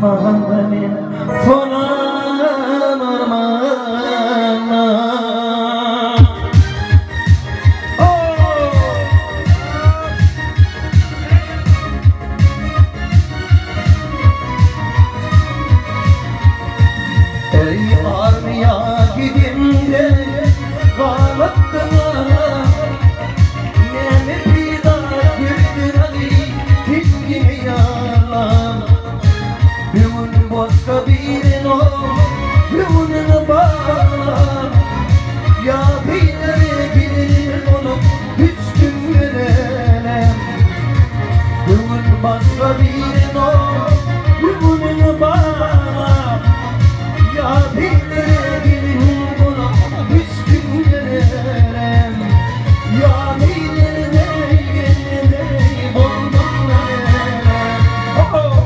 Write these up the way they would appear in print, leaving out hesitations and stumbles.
Barmaganda men solan armana. Ey armiya gidimde galypdyň. Näme pida güldüraly tilgini ýalan. Bugün başga birin ol, bugününe bağlan. Ya bilere girin olup üstün verenem. Bugün başga birin ol, bugününe bağlan. Ya bilere girin olup üstün verenem. Ya bilere girin olup Oh!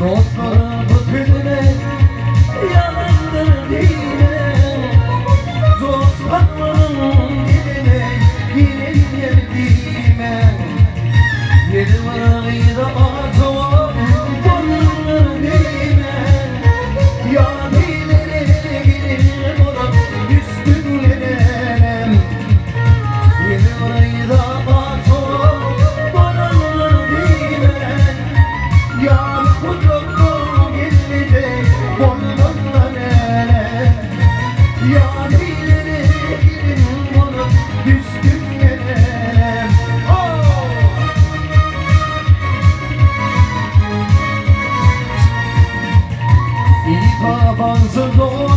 Dostlarım bu tüdüne yalandır dine. Dostlarım diline girin yerdime. Yıllarıyla atma bunlar dime. Ya dilere girin olup üstünlenem. Yıllarıyla atma bunlar dime. Ya kucaklı gelecek boynunla nere. Ya dilere girin olup üstünlenem. Oh! İyi tabansız.